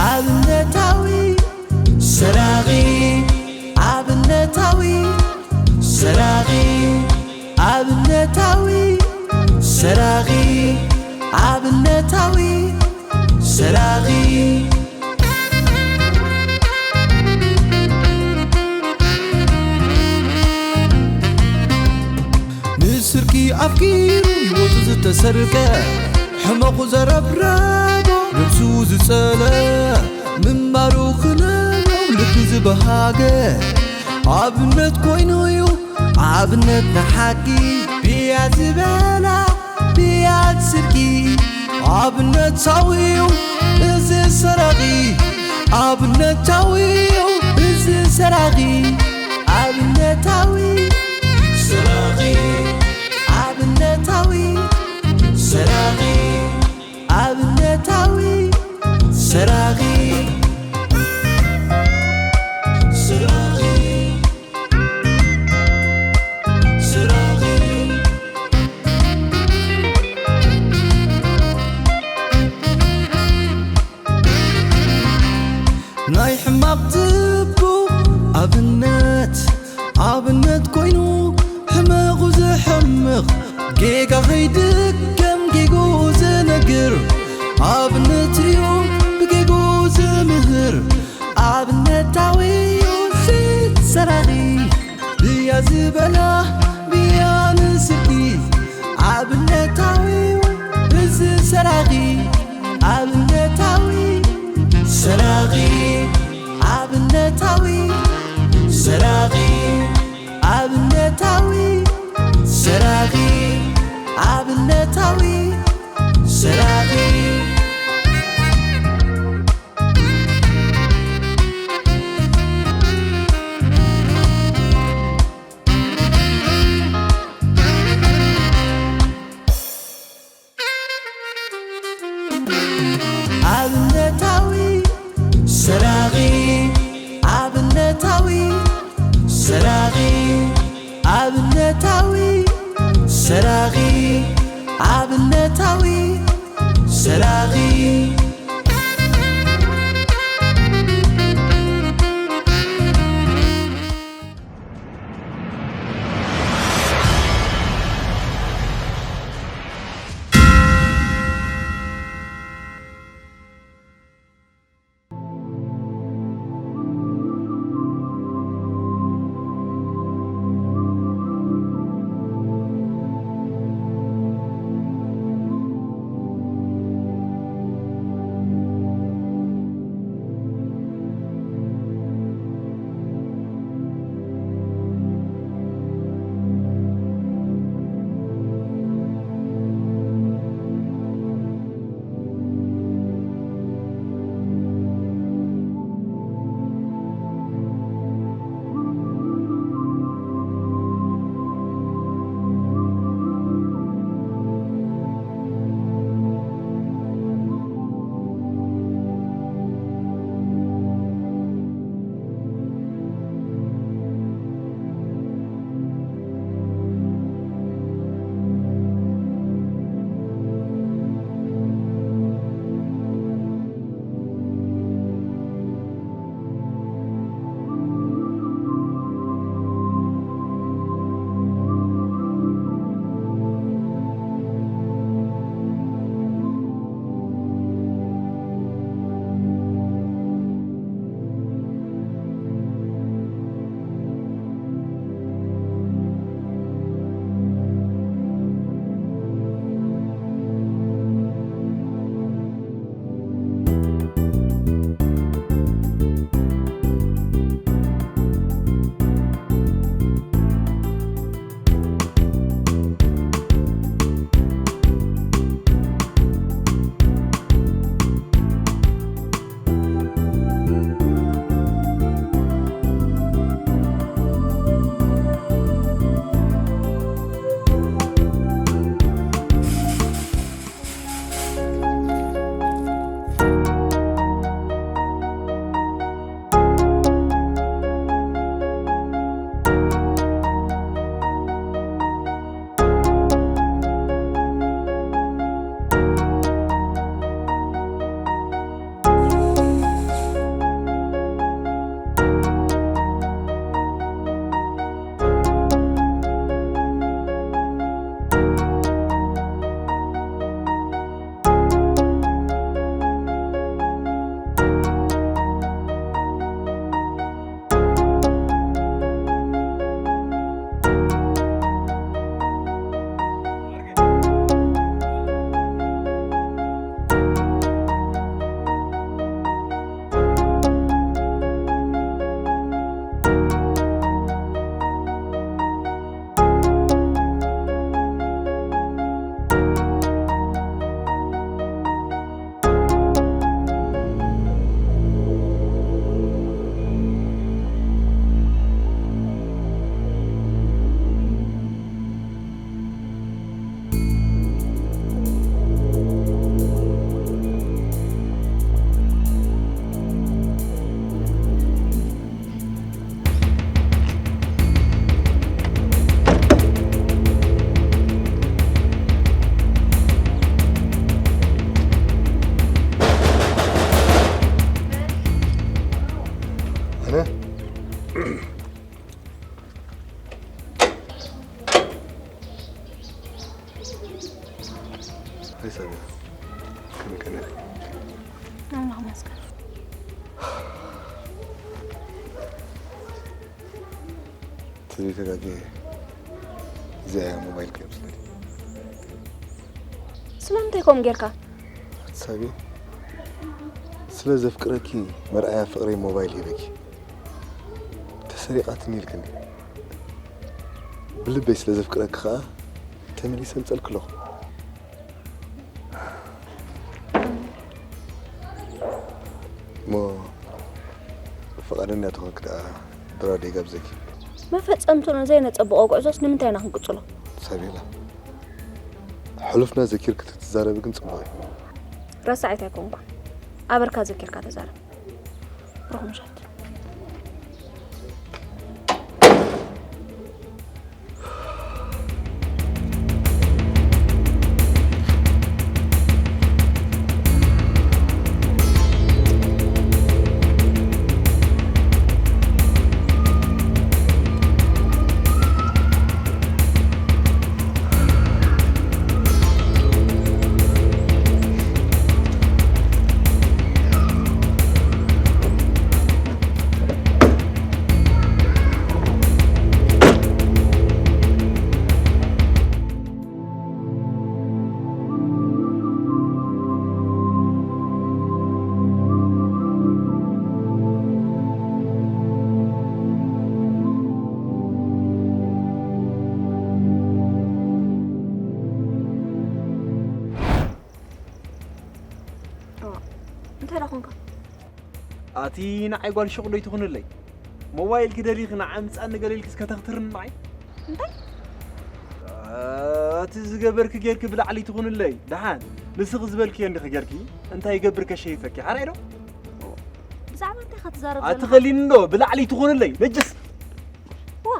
ኣብነታዊ ሰራቒ፣ ኣብነታዊ ሰራቒ፣ ኣብነታዊ ሰራቒ፣ ኣብነታዊ ሰራቒ። ንስርቂ ኣፍቂሩ ህይወቱ ዝተሰርቀ፣ ሕመቑ ዘረብረቦ ነብሱ ዝጸለ፣ ምንባሩ ክነብሮ ልቢ ዝበሃገ፣ ኣብነት ኮይኑ እዩ ኣብነት ንሓቂ። ብያ ዝበላ ብያ ስርቂ፣ ኣብነታዊ እዩ እዚ ሰራቒ፣ ኣብነታዊ እዩ እዚ ሰራቒ። ኣብነታዊ ሰራቒ፣ ኣብነታዊ ሰራቒ፣ ኣብነታዊ ሰራቒ፣ ሰራቒ፣ ሰራቒ። ናይ ሕማቕ ጽቡቕ ኣብነት፣ ኣብነት ኮይኑ ሕመቑ ዘሕምቕ፣ ጌጋ ከይድገም ጌግኡ ዝነግር፣ ኣብነት እዩ ብጌግኡ ዝምህር። ኣብነታዊ እዩ እዚ ሰራቒ፣ ብያ ዝበላ ብያ ንስርቂ፣ ኣብነታዊ እዩ እዚ ሰራቒ። ኣብነታዊ ሰራቒ፣ ኣብነታዊ ሰራቒ፣ ኣብነታዊ ሰራቒ፣ ኣብነታዊ ሰራቒ። ኣብነታዊ ሰራቒ፣ ኣብነታዊ ሰራቒ፣ ኣብነታዊ ሰራቒ፣ ኣብነታዊ ሰራቒ። ኣይ ሳሚራ፣ ከመይ ቀኒኺ? ኣምላኽ ይመስገን። ተዘይተጋግየ እዚኣ እያ ሞባይልኪ እያ ምስለኒ። ስለምንታይ ከምኡ ጌርካ? ኣቲ ሳቢ፣ ስለ ዘፍቅረኪ መርኣያ ፍቕረይ ሞባይል ሂበኪ። ተሰሪቓትኒ ኢልክኒ። ብልበይ ስለ ዘፍቅረኪ ኸኣ ተመሊሰ ምጸልኪ ኣለኹ። እሞ ፍቓደኛ ተኾንክ ደኣ ድራር ደይጋብዘኪ። መፈጸምትኡ ዘይነጸብቖ ጉዕዞስ ንምንታይ ኢና ክንቅጽሎ? ሳቤላ፣ ሕሉፍና ዘኪርክ ተትዛረቢ ግን ጽቡቕ እዩ። ረሳዒት ኣይኮንኩን። ኣበርካ ዘኪርካ ተዛረብ። ብሩኽ ምሸት። እንታይ ደኾንካ? ኣቲ ንዓይ ጓል ሹቕ ዶ ይትኹንለይ? ሞባይልኪ ደሊኺ ንዓ ምጻኒ ገለ ኢልኪ እስከ ተኽትርኒ ንዓይ? እንታይ? ኣቲ ዝገበርኪ ጌርኪ ብላዕሊ ይትኹንለይ። ደሓን ንስኺ ዝበልክዮ እንዲኺ ጌርኪ እንታይ ይገብር ከሸይፈኪ ሓራይ ዶ? ብዛዕባ እንታይ ኢኻ ትዛረብ ኣቲ ዘለኻ? ኸሊኒ እንዶ ብላዕሊ ይትኹንለይ ነጅስ። ዋ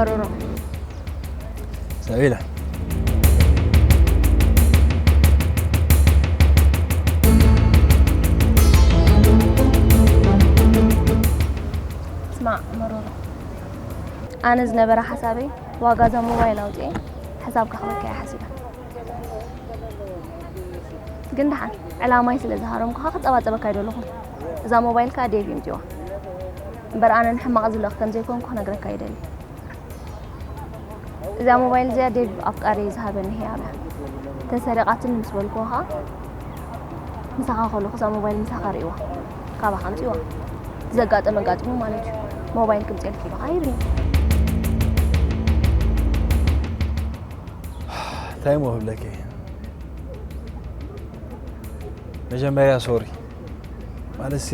መሮሮ። ሰቢለ። ስማዕ መሮሮ፣ ኣነ ዝነበረ ሓሳበይ ዋጋ እዛ ሞባይል ኣውፅኤ ሕሳብ ክኸፍለካ እየ ሓሲበ። ግን ደሓን ዕላማይ ስለ ዝሃረምኩኻ ክፀባፀበካ ኣይደለኹን። እዛ ሞባይል ከዓ ዴቭ ይምፅዋ እምበር ኣነ ንሕማቕ ዝልእኽ ከም ዘይኮንኩ ክነግረካ ይደሊ። እዛ ሞባይል እዚኣ ዴቭ ኣፍቃሪ ዝሃበኒ ህያብ እያ። ተሰሪቓትኒ ምስ በልክዎ ከዓ ምሳኻ ከለኹ እዛ ሞባይል ምሳኻ ርእይዋ ካባኻ ኣምፅዋ። ዘጋጠመ ኣጋጢሙ ማለት እዩ። ሞባይል ክምፅኤልኪ ኢሉ ከዓ ይብለኒ። እንታይ እሞ ክብለኪ? መጀመርያ ሶሪ ማለትሲ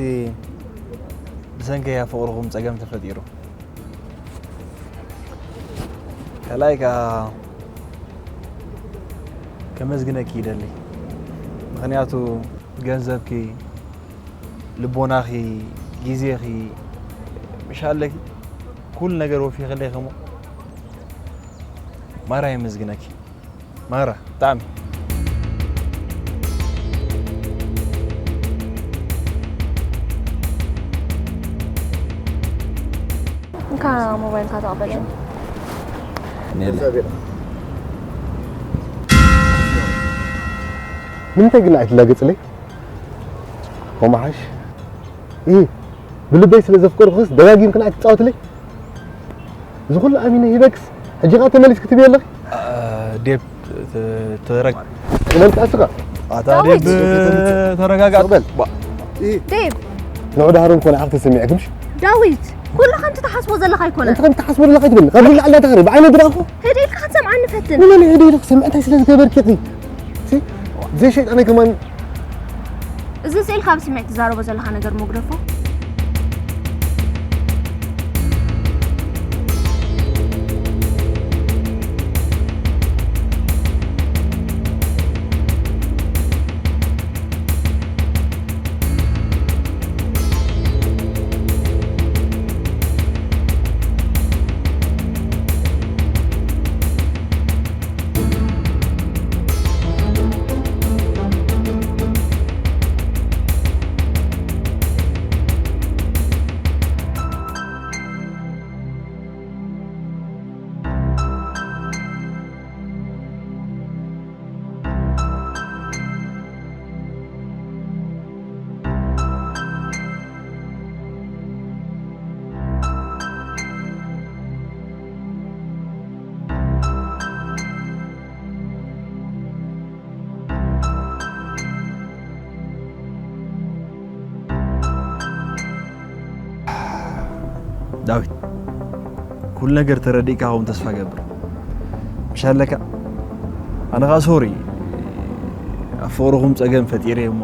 ብሰንከይ ኣብ ፍቕርኹም ፀገም ተፈጢሩ። ካልኣይ ከዓ ከመስግነኪ ይደሊ። ምኽንያቱ ገንዘብኪ፣ ልቦናኺ፣ ግዜኺ ምሽ ኣለኪ ኩሉ ነገር ወፊኽለይ ከሞ ማራ የመስግነኪ። ማራ ብጣዕሚ እንካ ሞባይልካ ተቐበለኒ። ንምንታይ ግን ኣይትላገፅለይ? ኮማሓሽ እ ብልበይ ስለ ዘፍቀርኩስ ደጋጊምክን ኣይትፃወትለይ? እዚ ኩሉ ኣሚነ ሂበክስ ሕጂ ኸዓ ተመሊስክ ትብየ ኣለኺ? ዴብ ተረግ መልክዓ ስኻ ኣታ ዴብ ተረጋጋእ። በል ዴቭ ንዑ ዳሃሮም ኮነ ዓኽ ተሰሚዐ ግምሽ ዳዊት፣ ኩሉ ከምቲ ትሓስቦ ዘለኻ ኣይኮነን። እንተ ከምቲ ትሓስቦ ዘለኻ ኣይትበል ካብ ልዕሊ ዓላ ተኸሪ ብዓይነ ድራኹ ህድእ ኢልካ ክትሰምዓኒ ፈትን። ንመን ሕደ ኢልክ ሰምዕታይ ስለ ዝገበርኪ ሲ ዘይ ሸይጣናይ ከማን እዚ ስእልካ ብስምዒት ትዛረቦ ዘለኻ ነገር ሞግደፎ። ዳዊት ኩሉ ነገር ተረዲእካ ኸውን ተስፋ ገብር ምሽ ኣለካ። ኣነ ከዓ ሶሪ ኣብ ፍቕርኹም ፀገም ፈጢረ እሞ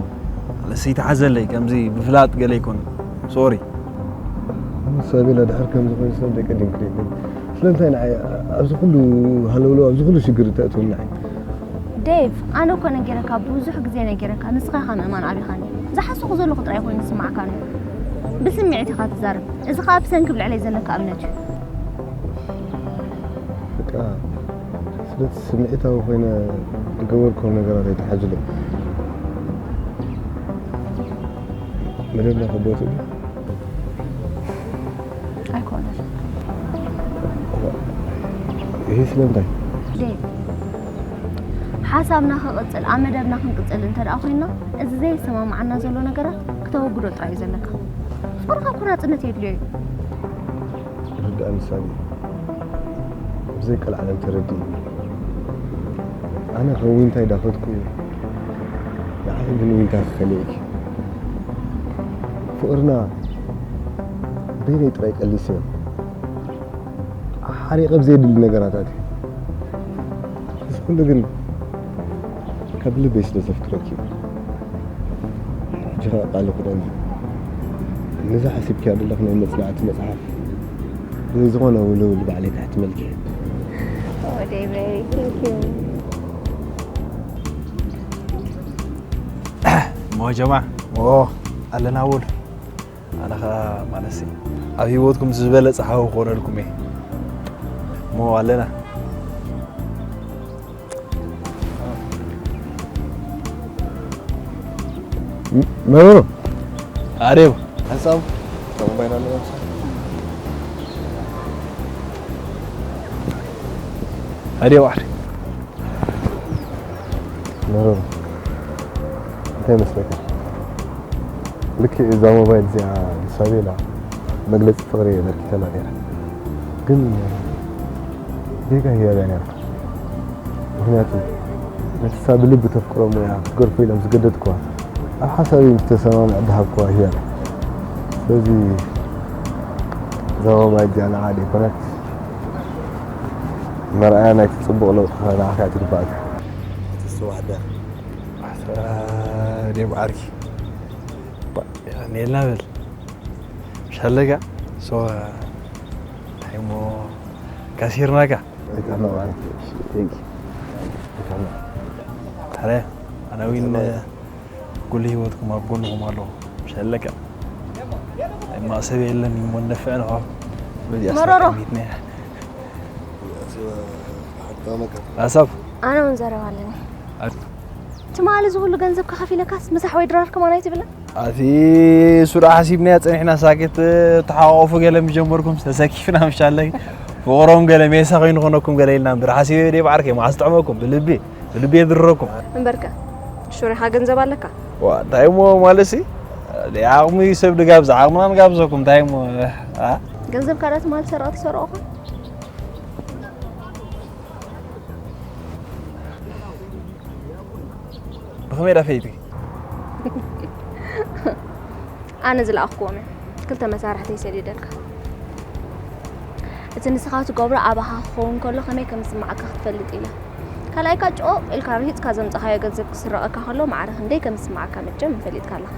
ለሰይተሓዘለይ ከምዚ ብፍላጥ ገለ ይኮነ ሶሪ። ሳቢላ ድሕር ከምዚ ኮይኑ ስለ ደቀዲም ክልል ስለምንታይ ንዓይ ኣብዚ ኩሉ ሃለውለው ኣብዚ ኩሉ ሽግር ተእትውኒ ንዓይ ዴቭ፣ ኣነ እኮ ነጊረካ፣ ብዙሕ ግዜ ነጊረካ፣ ንስኻ ኢኻ ምእማን ኣቢኻኒ። ዝሓሰኹ ዘለኹ ጥራይ ኮይኑ ዝስማዓካ ነይሩ። ብስምዒት ኢኻ ትዛረብ። እዚ ኸኣ ብሰንኪ ኣብ ልዕለይ ዘለካ እምነት እዩ። በቃ ስለቲ ስምዒታዊ ኮይነ ዝገበርኩም ነገራት ኣይትሓዙለይ። መደብና ከቦቱ ድዩ? ኣይኮነን። ይህ ስለምንታይ? ዴቭ፣ ሓሳብና ክቕጽል ኣብ መደብና ክንቅጽል እንተ ደኣ ኮይንና፣ እዚ ዘይሰማምዓና ዘሎ ነገራት ክተወግዶ ጥራይ እዩ ዘለካ። ፍቕርኻ እኮ ናጽነት የድልዮ እዩ። ርዳእኒ ሳሚ፣ ብዘይ ቀልዓለም ተረድእኒ። ኣነ ከም ዊንታ ይዳኸትኩ፣ ንዓኺ ግን ዊንታ ክኸልእኪ። ፍቕርና በይነይ ጥራይ ቀሊሰ። ሓሪቐ ብዘየድሊ ነገራት ኣትየ። እዚ ኩሉ ግን ካብ ልበይ ስለ ዘፍቅረኪ እዩ። ሕጂ ኸኣ ቃል ክደሊ። ነዛ ሓሲብክያ ዘለኺ ናይ መጽናዕቲ መጽሓፍ ብዘይ ዝኾነ ውልውል ባዕለይ ከሕትመልኪ እየ። Oh, David, thank you. እሞ ጀማ ኣለና ውል ኣነ ኸዓ ማለትሲ ኣብ ህይወትኩም ዝበለጸ ሓው ክኾነልኩም እየ። እሞ ኣለና። መብሩ ኣሬብ ሓሳብ ተቐባይና ኣለና። ኣሬብ ኣሬብ መረሩ እንታይ ይመስለካ? ልክዕ እዛ ሞባይል እዚኣ ንሳቤላ መግለጺ ፍቕሪ የበርክተላ ነይራ። ግን ጌጋ ህያብ እያ ነይራ። ምኽንያቱ ነቲ ንሳ ብልቢ ተፍቅሮ እሞ እያ ክትገድፎ ኢሎም ዝገደድክዋ፣ ኣብ ሓሳበይ ምስ ተሰማምዐ ዝሃብክዋ ህያብ እያ። ስለዚ እዛ ሞባይል እዚኣ ንዓ ደይኮነት፣ መርኣያ ናይቲ ጽቡቕ ለውጥኻ ንዓኻ እያ ትግብኣካ። ጽቡሕ ኣደ። ኣታ ዴብ ዓርኪ። ባ-፣ ኔላ በል። ሻለጋ፣ ሶ፣ እንታይ እሞ ካሲርናካ? ኣይትሕመቕ ዓርኪ። እሺ፣ ቴንክ ዩ። ኣይትሕመቕ። ኣረ፣ ኣነ ዊን፣ ኩሉ ህይወትኩም ኣብ ጎንኹም ኣለኹ። ሸለቀ። እማ ሰብ የለን እሞ ነፍዕ ንኾ። በዚኣ መረሮ። ሰዓት ሚት ነያ። ኣሳብ። ኣነ እውን ዘረባ ኣለኒ። ኣት- ትማሊ ዝኹሉ ገንዘብ ከኸፊለካስ ምሳሕ ወይ ድራር ከማን ኣይትብልን? ኣቲ ሱራ ሓሲብናያ ጸኒሕና ሳኬት ተሓቋቑፉ ገለ ምጀመርኩም ተሰኪፍና ምሻለይ። ፍቕሮም ገለ ሜሳ ኮይኑ ኾነኩም ገለ ኢልና እምበር ሓሲበ ደይ ባዕርከ ማዕስ ጥዕመኩም ብልቢ። ብልቢ የድርረኩም። እምበርከ፣ ሹሪኻ ገንዘብ ኣለካ? ዋ፣ እንታይ እሞ ማለትሲ፣ ዓቕሚ ሰብ ድጋብዝ፣ ዓቕምና ንጋብዘኩም፣ እንታይ እሞ፣ ኣ? ገንዘብ ካዳ ትማል ሰረቕቲ ሰረቑኻ? ብኸመይ ዳ ፈይትኪ? ኣነ ዝለኣኽክዎም እዮም። ክልተ መሳርሕተይ ሰዲደልካ። እቲ ንስኻ ትገብሮ ኣባኻ ክኸውን ከሎ ከመይ ከም ዝስምዓካ ክትፈልጥ ኢለ። ካልኣይካ ጮቕ ኢልካ ርሂጽካ ዘምጻኻዮ ገንዘብ ክስረቐካ ከሎ ማዕረ ክንደይ ከም ዝስምዓካ መቸም ፈሊጥካ ኣለኻ።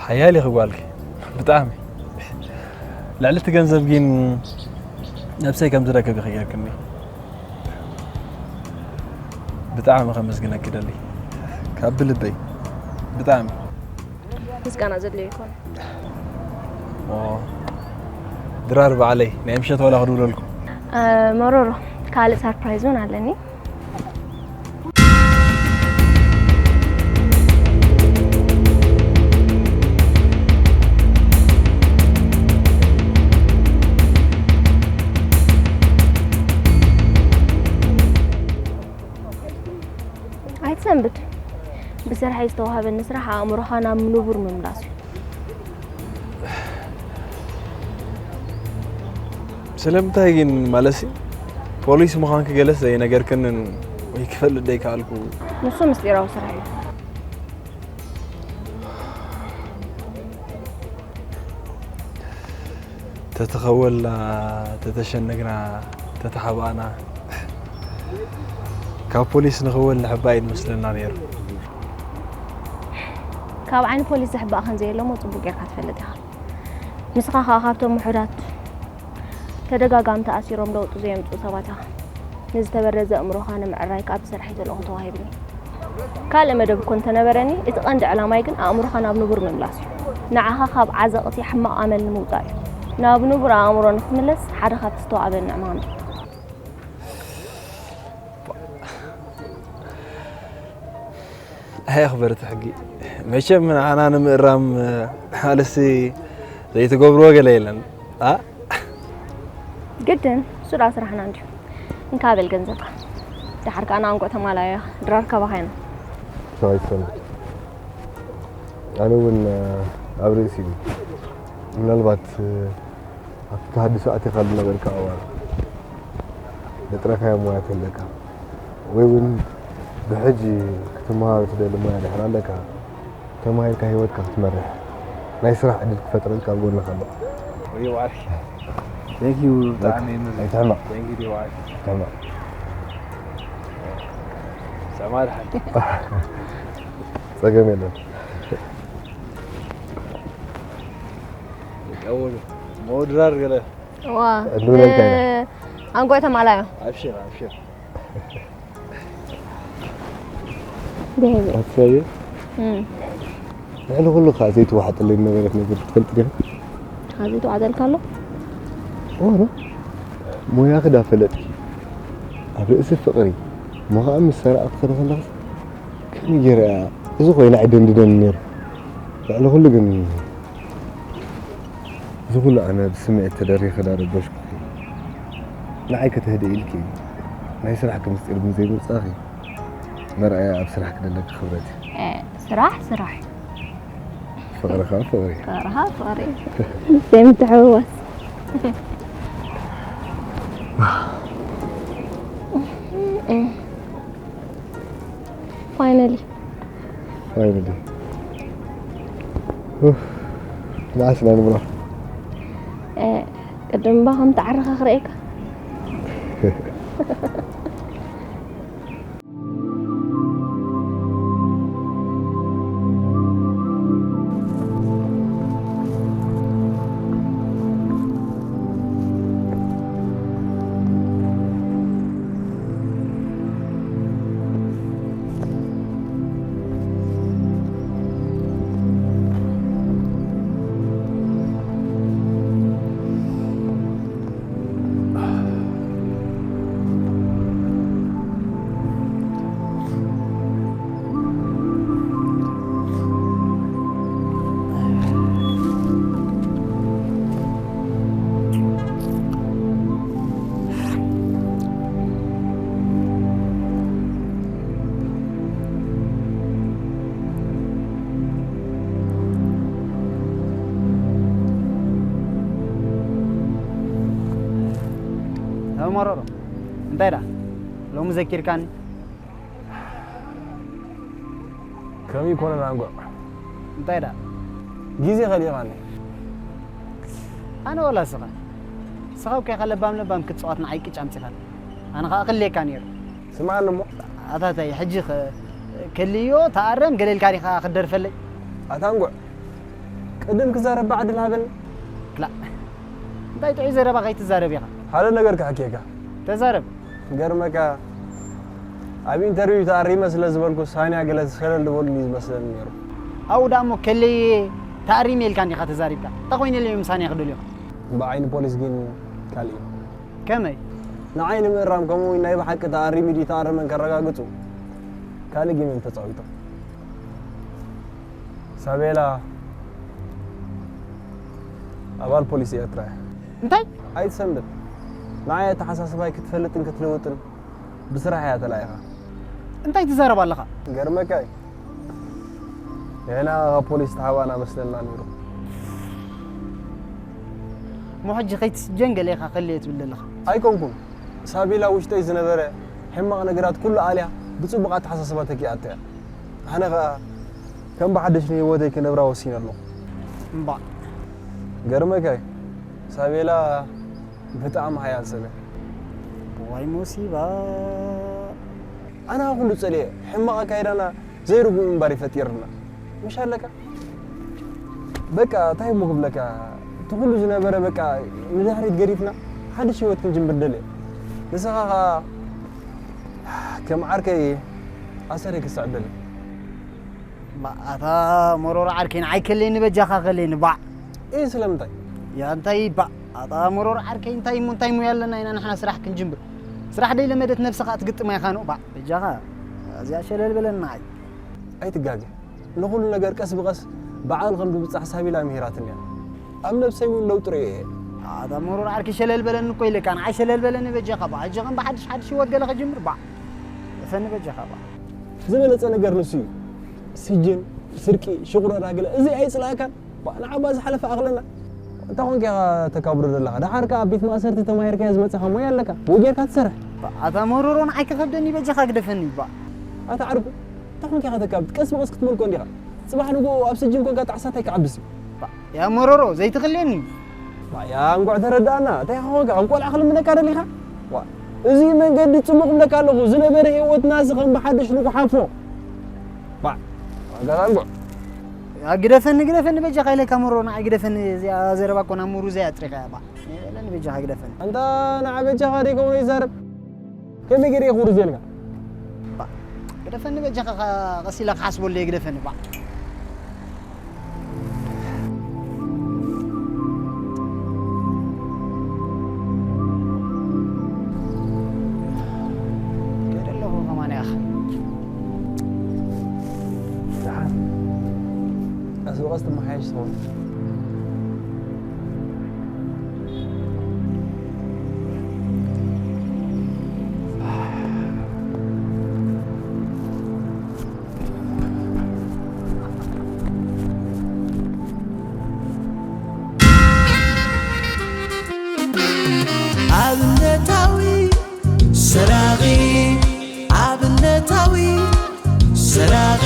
ሓያል ኢኺ ጓልኪ፣ ብጣዕሚ። ልዕሊ እቲ ገንዘብ ግን ነብሰይ ከም ዝረክብ ኢኺ ጌርክኒ። ብጣዕሚ ከመስግነኪ ደሊ፣ ካብ ብልበይ። ብጣዕሚ። ምስጋና ዘድልዮ ይኮን። ኦ፣ ድራር ባዕለይ፣ ናይ ምሸት ዋላ ክድውለልኩም። እ፣ መሮሮ፣ ካልእ ሰርፕራይዝ እውን ኣለኒ። ኣይትሰንብድ። ብስርሐይ ዝተዋህበኒ ስራሕ ኣእምሮኻ ናብ ንቡር ምምላስ እዩ። ስለምንታይ ግን ማለትሲ ፖሊስ ምዃንኪ ገለስ ዘይነገርክንን ወይ ክፈልጥ ዘይከኣልኩ? ንሱ ምስጢራዊ ስራሕ እዩ። ተተኸወልና፣ ተተሸነግና፣ ተተሓባእና፣ ካብ ፖሊስ ንኽወል ንሕባእ እዩ ዝመስለና ነይሩ። ካብ ዓይኒ ፖሊስ ዝሕባእ ከም ዘየሎ እሞ ጽቡቕ ጌርካ ትፈልጥ ኢኻ። ንስኻ ኸኣ ካብቶም ውሑዳት ተደጋጋሚ ተኣሲሮም ለውጢ ዘየምጽኡ ሰባት ኢኻ። ንዝተበረዘ ኣእምሮኻ ንምዕራይ ከኣ ብስራሐይ ተልእኾ ተዋሂብኒ። ካልእ መደብ እኮ እንተነበረኒ፣ እቲ ቀንዲ ዕላማይ ግን ኣእምሮኻ ናብ ንቡር ምምላስ እዩ። ንዓኻ ካብ ዓዘቕቲ ሕማቕ ኣመል ንምውጻእ እዩ። ናብ ንቡር ኣእምሮ ንክትምለስ ሓደ ካብቲ ዝተዋእበኒ ዕማም እዩ። ኣይ ኣኽበርቲ ሕጊ፣ መቸም ንዓና ንምእራም፣ ማለትሲ ዘይትገብርዎ ገለ የለን። ኣ? ግድን፣ እሱ ደኣ ስራሕና እንድዩ። እንካ በል ገንዘብካ። ደሓር ከኣ ንኣንቆ ተማላዮ ድራር ካባኻ ኢና። ሰብኣይ ሰንበት። ኣነ እውን ኣብ ርእሲ እዩ። ምናልባት ኣብቲ ተሃድሶ ኣቲኻ ዝነበርካ እዋን ዘጥረካዮ ሞያ ተለካ ወይ እውን ብሕጂ ክትመሃሮ ትደሊ ሞያ ድሕር ኣለካ፣ ተማሂርካ ህይወትካ ክትመርሕ ናይ ስራሕ ዕድል ክፈጥረልካ ኣብ ጎንኻ ኣለኹ። ወዮ ዓርኪ። Thank you ብጣዕሚ። ኣይትሕመቕ። Thank you ዲዋይ። ኣይትሕመቕ። ሰማር ሓቂ። ጸገም የለን። ቀውሉ። ሞድራር ገለ። ዋ። ዕድል ነልካ ኢና። እ፣ ኣንጎይ ተማላዮ። ኣብሽር፣ ኣብሽር። ደይበይ። ኣትሳዮ? እም። ልዕሊ ኩሉ ከዓ ዘይተዋሕጠለይ ነበረት ነገር ትፈልጥ ዲኻ? ካብ ዘይተዋሕጠልካ ኣሎ? ኦሮ። ሞያኺ ዳ ፈለጥኪ? ኣብ ርእሲ ፍቕሪ። እሞ ከዓ ምስ ሰራቕቲ ክደ ከለኽስ ከመይ ገይረ እያ? እዚ ኮይና ኣይደንድነን ነይሩ። ልዕሊ ኩሉ ግን እዚ ኩሉ ኣነ ብስምዒት ተደሪኸ ዳ ረበሽኩኺ። ንዓይ ከተህድኢ ኢልኪ ናይ ስራሕኪ ምስጢር ግን ዘይምውጻእኺ መርኣያ ኣብ ስራሕኪ ዘለኪ ክብረት እዩ። እ፣ ስራሕ ስራሕ እዩ። ፍቕሪ ከዓ ፍቕሪ እዩ። ፍቕሪ ከዓ ፍቕሪ እዩ። ዘይምትሕውዋስ። ፋይናሊ። ፋይናሊ። ኡፍ፣ መዓስ ኢና ንብሎ? እ፣ ቅድም እባ ከም ትዓርኻ ክርእየካ። መረሮ፣ እንታይ ደኣ ሎሚ ዘኪርካኒ? ከመይ ይኮነ ናንጎዕ? እንታይ ደኣ? ግዜ ከሊእኻኒ። ኣነ ወላ ስኻ? ስኻ እኮ ኢኻ ለባም ለባም ክትጻወት ንዓይ ቅጭ ኣምጺኻኒ። ኣነ ኸኣ ክልየካ ነይሩ። ስምዓኒ እሞ። ኣታታይ፣ ሕጂ ኸ-፣ ከልዮ፣ ተኣረም፣ ገለ ኢልካ ዲኻ ክትደርፈለይ? ኣታ ኣንጎዕ፣ ቅድም ክዛረብ ብዓድል ሃበኒ። ክላእ። እንታይ ጥዑይ ዘረባ ከይትዛረብ ኢኻ? ሓደ ነገር ክሓክየካ። ተዛረብ። ገርመካ፣ ኣብ ኢንተርቪው ተኣሪመ ስለ ዝበልኩ ሳንያ ገለ ሸለል ዝበሉኒ እዩ ዝመስለኒ ነይሩ። ኣብኡ ደኣ እሞ ከለየ ተኣሪመ ኢልካ እንዲኻ ተዛሪብካ። እንታይ ኮይነ ኢለ እዮም ሳንያ ክደልዩኻ? ብዓይኒ ፖሊስ ግን ካልእ እዩ። ከመይ? ንዓይ ንምእራም ከምኡ እውን ናይ ብሓቂ ተኣሪሙ ድዩ ተኣረመን ከረጋግጹ ካልእ ጌም እዮም ተጻዊቶም። ሳቤላ ኣባል ፖሊስ ኤርትራ እያ። እንታይ? ኣይትሰንብድ። ንዓይ ኣተሓሳስባይ ክትፈልጥን ክትልውጥን ብስራሕ እያ ተላኢኻ። እንታይ ትዛረብ ኣለኻ? ገርመካ እዩ። ንሕና ካብ ፖሊስ ተሓባና መስለና ነይሩ። እሞ ሕጂ ከይትስጀን ገለ ኢኻ ከልየ ትብል ዘለኻ? ኣይኮንኩን። ሳቤላ ውሽጠይ ዝነበረ ሕማቕ ነገራት ኩሉ ኣልያ ብጽቡቕ ኣተሓሳስባ ተኪኣቶ እያ። ኣነ ኸኣ ከም ብሓድሽ ንህይወተይ ክነብራ ወሲነ ኣለኹ። እምባእ። ገርመካ እዩ። ሳቤላ ብጣዕሚ ሓያል ሰብ እያ። ዋይ ሙሲባ። ኣነ ኩሉ ጸልየ፣ ሕማቕ ኣካይዳና ዘይርጉም እምባር ይፈጢርና። ምሽ ኣለካ? በቃ፣ እንታይ እሞ ክብለካ፣ እቲ ኩሉ ዝነበረ በቃ ንድሕሪት ገዲፍና ሓድሽ ህይወት ክንጅምር ደልየ። ንስኻ ኸኣ ከም ዓርከይ ኣሰረይ ክስዕብ ደልየ። ባእ፣ ኣታ መሮሮ ዓርከይ፣ ንዓይ ከለኒ በጃኻ ከለኒ፣ ባዕ። እይ፣ ስለምንታይ? ያ እንታይ፣ ባዕ፣ ኣታ መሮሮ ዓርከይ፣ እንታይ እሞ፣ እንታይ ሙያ ኣለና ኢና ንሕና ስራሕ ክንጅምር? ስራሕ ደይ ለመደት ነብስኻ ትግጥማ ኢኻ፣ ኖ፣ ባዕ፣ በጃኻ፣ እዚኣ ሸለል በለኒ ንዓይ። ኣይትጋገ። ንኹሉ ነገር ቀስ ብቐስ ብዓቕሊ ከም ዝብጻሕ ሳቢላ ምሂራትኒ እያ። ኣብ ነብሰይ እውን ለውጢ ርእየ እየ። ኣታ መሮሮ ዓርከይ፣ ሸለል በለኒ እኮ ኢለካ፣ ንዓይ ሸለል በለኒ በጃኻ፣ ባዕ፣ ሕጂ ከም ብሓድሽ ሓድሽ ህይወት ገለ ክጅምር፣ ባዕ፣ እፈኒ በጃኻ፣ ባዕ። ዝበለጸ ነገር ንሱ እዩ። ስጅን፣ ስርቂ፣ ሽቑረራ ገለ፣ እዚ ኣይጽላእካን? ባ-፣ ንዓባ ዝሓለፈ ኣኽለና። እንታይ ኾንካ ኢኻ ተካብሮ ዘለኻ? ደሓር ከኣ ኣብ ቤት ማእሰርቲ ተማሂርካዮ ዝመጻኻ ሞያ ኣለካ። ብኡ ጌርካ ትሰርሕ። ባ-፣ ኣታ መሮሮ ንዓይ ከኸብደኒ በጃኻ ግደፈኒ ባ። ኣታ ዓርኩ፣ እንታይ ኾንካ ኢኻ ተካብድ? ቀስ ብቐስ ክትመልኮ እንዲኻ። ጽባሕ ንግሆ ኣብ ስጅን ኮንካ ጣዕሳታይ ክዓብስ እዩ። ባ-፣ ያ መሮሮ ዘይትኽልየኒ። ባ-፣ ያ እንቋዕ ተረዳእና። እንታይ ኢኻ ኾንካ? ከም ቆልዓ ክልምነካ ደሊኻ? ዋ፣ እዚ መንገዲ ጽቡቕ እብለካ ኣለኹ። ዝነበረ ህይወትና እዚ ከም ብሓድሽ ንጉሓፎ። ባ-፣ ዋጋ ዛንጎ። ያ ግደፈኒ፣ ግደፈኒ በጃኻ ኢለካ መሮ፣ ንዓይ ግደፈኒ። እዚኣ ዘረባ እኮ ናብ ሙሩዘይ ኣጥሪኻ እያ፣ ባ። በለኒ በጃኻ ግደፈኒ። ኣንታ ንዓ በጃኻ ደይከውን ይዛረብ። ከመይ ገይረ እየ ክውርዝ የልካ? ባ-፣ ግደፈኒ በጃኻ፣ ኸ-፣ ቀስ ኢለ ክሓስበሉ እየ፣ ግደፈኒ ባዕ። ከይደ ኣለኹ ከማን ያኽ። ደሓን። ቀስ ብቐስ ትመሓየሽ ትኸውን። ኣብነታዊ ሰራቒ፣ ኣብነታዊ ሰራቒ፣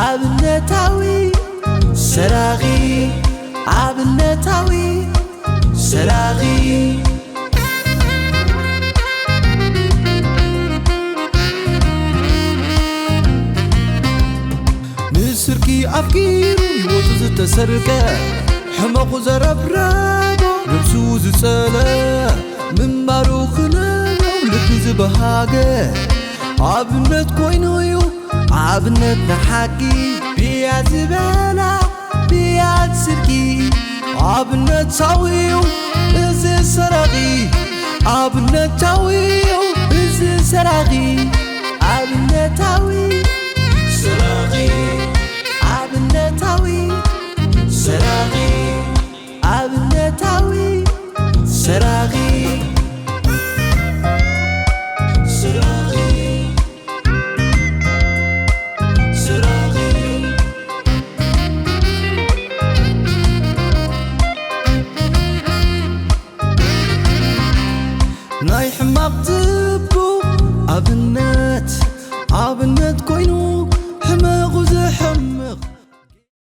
ኣብነታዊ ሰራቒ፣ ኣብነታዊ ሰራቒ። ንስርቂ ኣፍቂሩ ህይወቱ ዝተሰርቀ፣ ሕመቑ ዘረብረቦ ነብሱ ዝጸለ፣ ምንባሩ ክነው ልቢ ዝበሃገ፣ ኣብነት ኮይኑ እዩ ኣብነት ንሓቂ። ብያ ዝበላ ብያ ስርቂ ኣብነታዊ እዩ እዚ ሰራቒ። ኣብ